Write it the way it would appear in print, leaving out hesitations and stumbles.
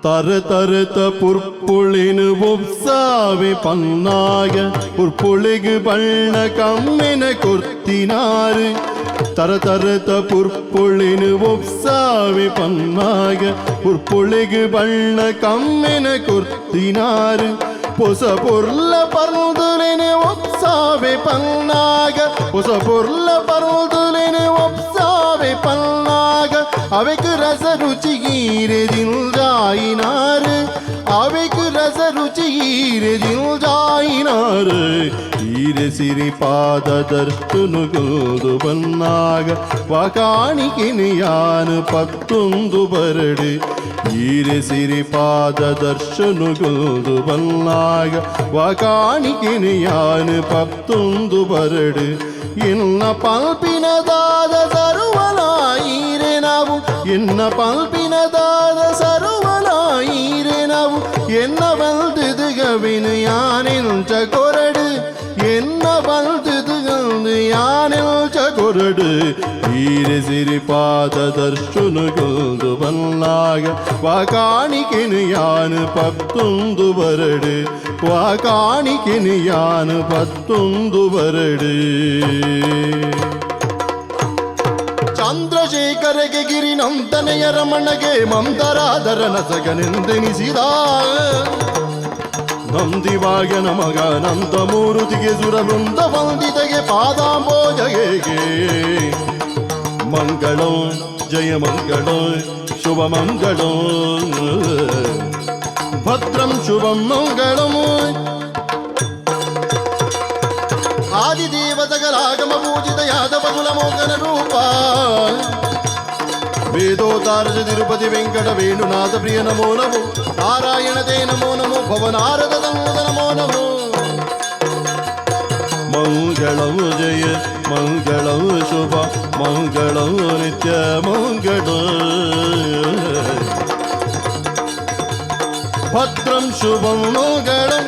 ತರ ತರತ ಪುರ್ಪುಳಿನ ಒಪ್ಸಾವೆ ಪನ್ನಾಗ ಪುರ್ಪುಳಿಗ್ ಬಣ್ಣ ಕಮ್ಮಿನ ಕೊರ್ತಿನಾರು. ತರ ತರತ ಪುರ್ಪುಳಿನ ಒಪ್ಸಾವೆ ಪನ್ನಾಗ ಪುರ್ಪುಳಿಗ್ ಬಣ್ಣ ಕಮ್ಮಿನ ಕೊರ್ತಿನಾರು. ಪೊಸ ಪೊರ್ಲ ಪರ್ದುಲೆನೆ ಒಪ್ಸಾವೆ ಪನ್ನಾಗ, ಪೊಸ ಪೊರ್ಲ ಪರ್ದುಲೆನೆ ಒಪ್ಸಾವೆ ಪನ್ನಾಗ, ಅವೆಕ್ ರಸ ರುಚಿ ಈರೆದಿಂಜಾಯಿನಾರು, ಅವೆಕ್ ರಸ ರುಚಿ ಈರೆದಿಂಜಾಯಿನಾರು. ಈರೆ ಸಿರಿ ಪಾದ ದರ್ತುನುಗುಂದು ಬನ್ನಾಗ ವಕಾಣಿಕಿನಿ ಯಾನು ಪತ್ತೊಂದು ಬರಡು. ಈರೆ ಸಿರಿ ಪಾದ ದರ್ಶನುಗುಂದು ಬನ್ನಾಗ ವಕಾಣಿಕಿನಿ ಯಾನು ಪತ್ತೊಂದು ಬರಡು. ಎನ್ನ ಪಲ್ಪಿನದಾದ ಸರುವಲಾಯಿರೆ ನಾವು, ಎನ್ನ ಪಲ್ಪಿನದಾದ ಸರುವಲಾಯಿರೆ ನಾವು, ಎನ್ನ ಬಲ್ದುಗವಿನು ಯಾನೆಂಚ ಕೊರಡು, ಎನ್ನ ಬಲ್ದುಗಂದು ಯಾನೆಂಚ ಕೊರಡು. ಈರೆ ಸಿರಿ ಪಾದ ದರ್ಶನುಗುಂದು ಬನ್ನಾಗ ವಾಕಾಣಿಕೆನು ಯಾನು ಪತ್ತೊಂದು ಬರಡು, ವಾಕಾಣಿಕೆನು ಯಾನು ಪತ್ತೊಂದು ಬರಡು. ಚಂದ್ರಶೇಖರಗೆ ಗಿರಿನಂದನೆಯ ರಮಣಗೆ ಮಂದರಾದರನ ಸಗನೆಂದೆನಿಸಿದ ನಂದಿವಾಗನ ಮಗ ನಂದಮೂರುತಿಗೆ ಸುರವೃಂದ ವಂದಿತೆಗೆ ಪಾದಾಂಬೋಜಗೆ ಮಂಗಳಂ ಜಯ ಮಂಗಳಂ ಶುಭ ಮಂಗಳಂ ಭದ್ರಂ ಶುಭಂ ಮಂಗಳಂ. ಆದಿದೇವ ಸಕಲಾಗಮ ಪೂಜಿತ ಯಾದವ ಕುಲ ಮೋಹನ ರೂಪ ವೇದೋತಾರಜ ತಿರುಪತಿ ವೆಂಕಟ ವೇಣುನಾಥ ಪ್ರಿಯ ನಮೋ ನಮೋ ನಾರಾಯಣ ತೇ ನಮೋ ನಮೋ ಭವನಾರದ ತನ್ನುತ ನಮೋ ನಮೋ. ಮಂಗಳಂ ಜಯ ಮಂಗಳಂ ಶುಭ ಮಂಗಳಂ ನಿತ್ಯ ಮಂಗಳ ಭದ್ರಂ ಶುಭಂ ಮಂಗಳಂ.